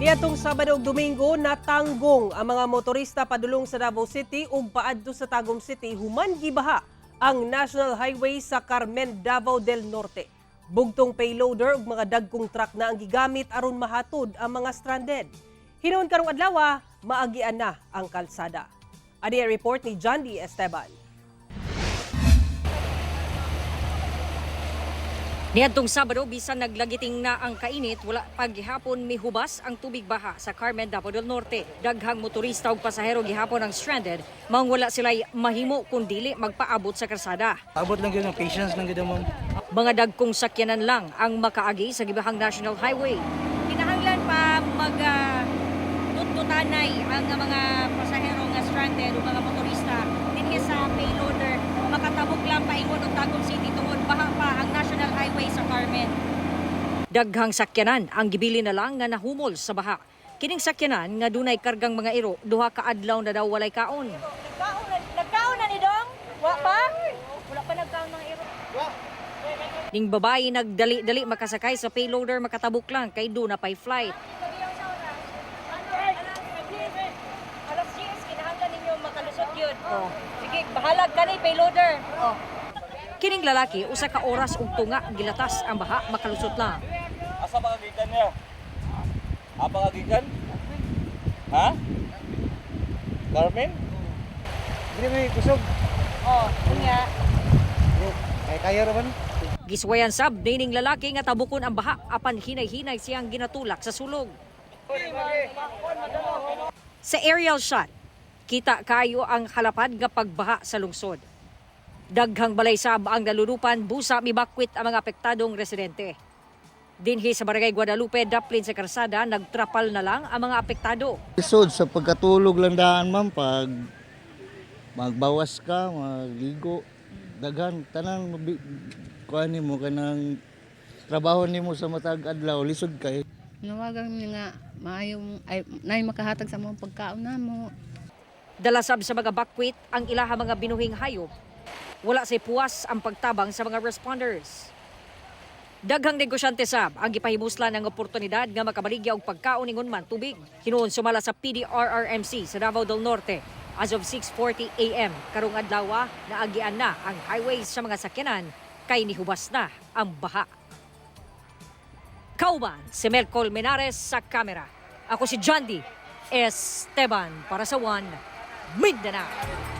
Niadtong Sabado ug Domingo, natanggong ang mga motorista padulong sa Davao City ug paadto sa Tagum City human gibaha ang National Highway sa Carmen, Davao del Norte. Bugtong payloader ug mga dagkong truck na ang gigamit aron mahatod ang mga stranded. Hinuon karong adlaw, maagian na ang kalsada. Ani ang report ni John D. Esteban. Niadtong Sabado, bisan naglagiting na ang kainit, wala pa gihapon mihubas ang tubig baha sa Carmen, Davao del Norte. Daghang motorista ug pasahero gihapon ang stranded, maong wala sila'y mahimo kung dili magpaabot sa karsada. Abot lang yun, ang patience lang yun, ma'am. Mga dagkong sakyanan lang ang makaagi sa gibahang National Highway. Kinahanglan pa mag tuttutanay ang mga pasahero nga stranded o mga motorista dinhi sa payloader, makatabok lang paingon og Tagum City tungod baha pa ang National Highway sa Carmen. Daghang sakyanan ang gibili na lang nga nahumol sa baha. Kining sakyanan nga dunay kargang mga iro, 2 ka adlaw na daw walay kaon. Nagkaon na ni Dong? Wa pa? Wala pa nagkaon ng iro. Ning babae nagdali-dali makasakay sa payloader, makatabok lang kay duna pay flight. Alas 10, kinahanglan ninyo makalusot yun. Oh. Sige, bahalag ka ni payloader. Oh. Kining lalaki, 1 ka oras ug tunga gilatas ang baha, makalusot lang. Asa ba kagikan niya? Apa kagikan? Ha? Carmen? Hindi may kusog. Oh, unya. Kaya kaya raman. Giswayan sab nining lalaki nga tabukon ang baha apan hinay-hinay siyang ginatulak sa sulog. Sa aerial shot, kita kayo ang halapad nga pagbaha sa lungsod. Daghang balay sab ang nalulupan, busa mibakwit ang mga apektadong residente. Dinhi sa Barangay Guadalupe, daplin sa karsada, nagtrapal na lang ang mga apektado. Lisod sa pagkatulog lang daan, ma'am, pag magbawas ka, magligo, daghan tanan kuan nimo kanang trabaho nimo sa matag adlaw lisod kay. Nawagan mi nga maayong ay nay makahatag sa mga pagkaon namo. Dala sab sa mga bakwit ang ilaha mga binuhing hayop. Wala say puwas ang pagtabang sa mga responders. Daghang negosyante sab ang gipahimuslan ang oportunidad nga makabaligya og pagkaon ingon man tubig. Hinuon sumala sa PDRRMC sa Davao del Norte, as of 6:40 a.m. karong adlaw, naagian na ang highways sa mga sakyanan kay nihubas na ang baha. Kauban si Melcol Menares sa kamera. Ako si John D. Esteban para sa One Mindanao.